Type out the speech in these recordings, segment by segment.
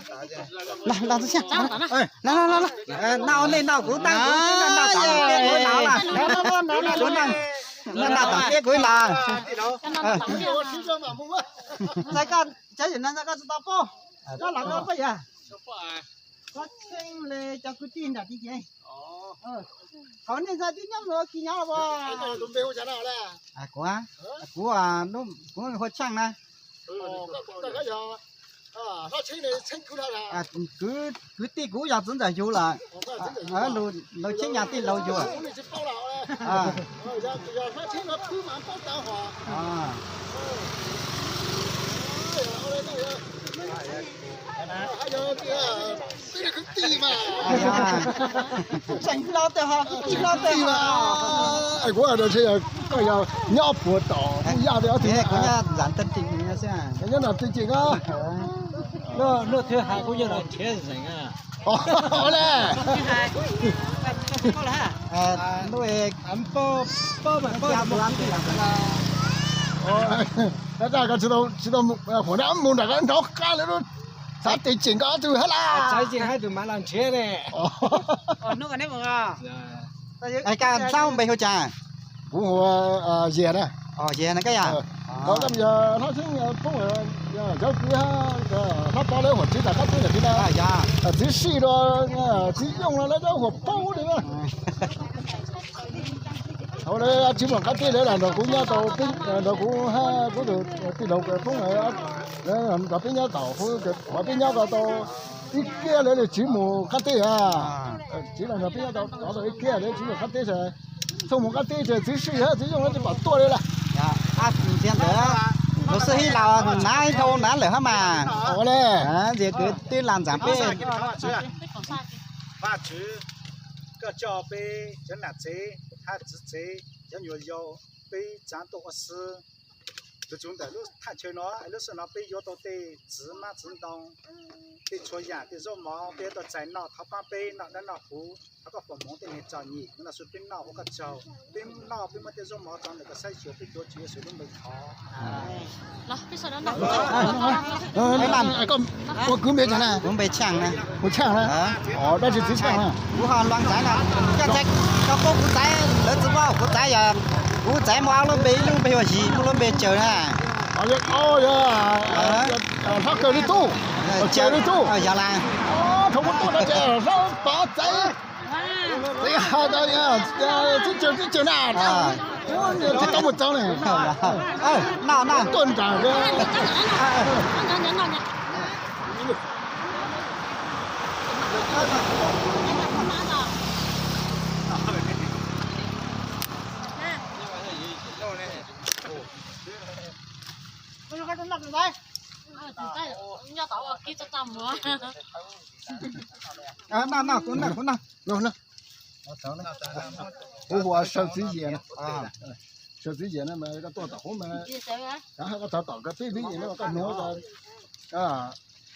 Los, los, los, los, los, los. Noj nej noj kuv tag kuv tib noj noj tom tiab kuv los. Noj noj tom tiab kuv los. Ntxhais koj, cov yim no ntxhais koj tsis tau paub. Koj los koj paub yog. Koj tsheej li cov kwv tij nram tij ces. Qhov nej ntxhais tib nyob mus kis nyob los. Kuv, kuv, kuv hu Tsheej na. Kwv tij kuv yog txiv ntxawm yug lawm. Lawv txheeb yog tij laug yug. Tseem hlo tes ho, tsis hlo tes ho. Kuv, koj yog nyob puag tom kuv yaj, kuv nyob nram tij ces, nyob nram tij ces. Lub thwj hais kuj yog los nrhiav zeem le. Tsis tau mus nram nrov qab lawm, xav tes tseem koj tus hab las. Xav tus mas los nrhiav ne. Koj npe hu cas? Kuv hu Yias na. Yias na koj yog. Yog Hlob Xeeb phooj ywg, cov kwv hab Hlob Pov lawv huam tsev tom qab teb ntawm tid na. Txiv Sij los, txiv Yooj los lawv cov huam phooj ywg na. Thaum lawv tsis mus qab teb lawv lam nrog kuv nyob tau, nrog kuv hab kuv tus tij laug phooj ywg, nrog peb nyob tau, peb nyob ko tau ib kiab lawv tsis mus qab teb a. Tsis los nrog peb nyob tau ib kiab lawv tsis mus qab teb, txhob mus qab teb ces Txiv Sij hab Txiv Yooj lawv tsis pom tuaj li lawm. Ntxias ntawd, kuv xib hwb laus hnav ib dhau hnav lawm hab mas. Ntxias kwv tij lam ntxaam peb. Vajtswv, koj coj peb cov nam tsev hab txiv tsev, cov nyuam yaus, peb txav tuaj ua si. Tus tswv, ntawm lub thaj chaw no, lub sij hawm no peb yuav tau tej txiv hmab txiv ntoo, tej txhua yam, tej zaub mov peb yuav tau txais noj, thov pab peb noj dawb noj huv, thov koj foom hmoov tej neeg txom nyem, hnub no xwb peb noj ua koj tsaug, peb noj peb muab tej zaub mov tso ntawm koj saib xyuas, peb tuav Tswv Yexus lub npe thov. Ua kwv npe cas na? Kuv npe Tshaaj na. Kuv Tshaaj na. Dab tsi txiv Tshaaj na? Kuv ho Luag Ntxaiv no. Coj txaiv, coj paub kuv txaiv, lawv tsis paub kuv txaiv yog, kuv txaiv muaj ob lub npe, ib lub npe hu Yis, muaj lub npe Caws na. Hlob Kaws li tub. Caws li tub. Yog las. Thaum kuv tuaj no ces Hlob Pov txaiv. Txiv Caws, txiv Caws na. Txiv tau mus txog ne. Noj, noj. Tuaj nram. Noj, noj, kuv noj, kuv noj. Kuv hu ua Saw Txiv Yias na. Saw Txiv Yias na mas koj tuaj tom hub mas, koj thov tom koj tib lub yees na koj hnov,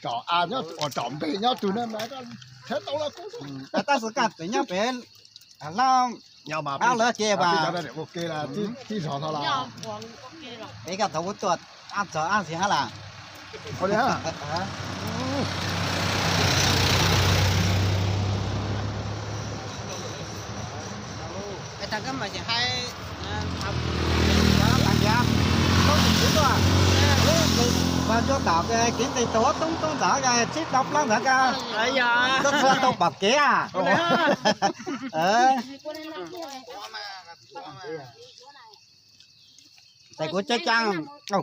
tom av nyob, tom npeg nyob tug na mas koj nrhiav tau los kuv. Tab sis koj tseem nyob pem, lawv ces ua ke tib zog tod los. Peb koj thaum kuv tuaj, ab txog ab ntxiv hab las. Mas cov tom kev nqis taug toob toob ntxov tsib rau plaub ntxov koj txhua tau pom kev a. Ces kuv cab caab,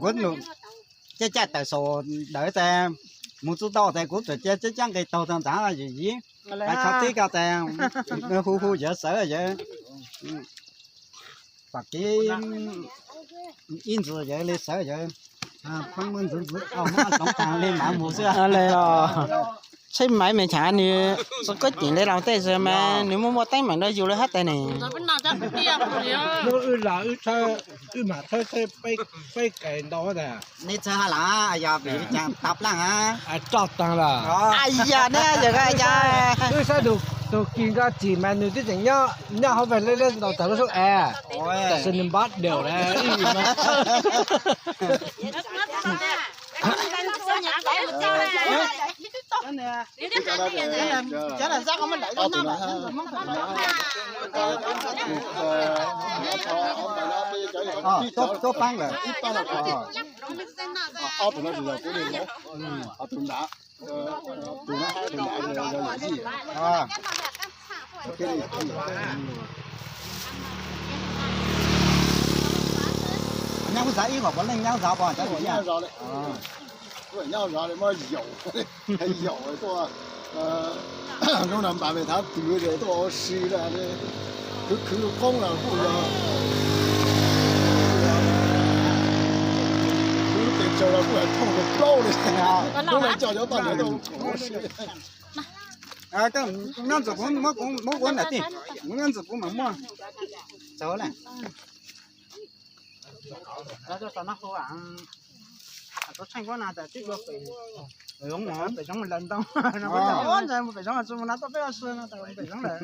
kuv cab caaj tawm saum ntawd ces mus txug tau ces kuv txawm cab caab nqis taug tag ntxov yim yim, hais txog tib ko ces hu hu yawg sawv yawg, pom kev ib ntsis yawg li sawv yawg, pheej muaj ntxiv ntxiv muab hloov taag li mas mus xwb. Tsheb maiv me chav nws txog koj ceem li laus tej xwb mas nws muaj muaj teeb meem rau yus li hab tas ne. Wb los wb tshawb, wb mam tshawb tshawb peb kais ntau tas. Nej txhawb hab las, yog vim li cas tau plaaj hab? Roj taag lawm. Yog ne, yog cas? Wb saib tug kis nkaus txim mas nws twb tseem nyob, nyob hauv vaj leb leb ntaus tag lub sub es, tam sim nws npab daum lawm. Tuaj pab lawm ib pab no. Ob tug no tsis yog kuv niag, ob tug nrad, tus no, tus nrad yog yawm yij. Nyab kuj xav ib kom puav leej nyab xav pom cov. Nyab zov li, muab yaum, yaum tuaj, no na npam me thav twg tuaj ua si, khwv khwv qoob los kuj yog, khwv pes tsawg los kuj yog thooj rau plaub li. Kuv los coj cov poj niam tuaj ua si. Nyob ntxuav kuv, muab kuv nram tij, nyob ntxuav kuv mas muaj txawv lawm. Txawv no hu, txawv tsheej kuab no tas tib dua pem, pem zoov lawm ntau, pem zoov tsis mus no tuaj peb ua si no tas pem zoov lawm.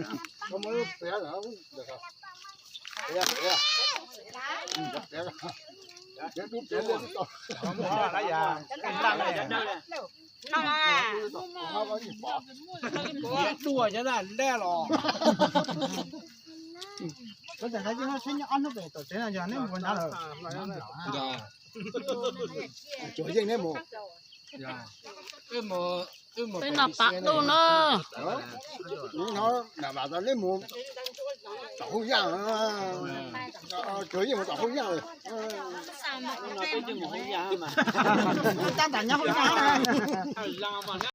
Dua cov daj laj los. Lawv tias nqe yeej no tsheb nyob ob hnub pem tom tsev no yog neb mus nrad lawm. Tsuas yeej neb mus. Peb noj pam duj na. Neb mus tom hauj yaj, tsuas yeej mus tom hauj yaj. Tab tom nyob hauj yaj.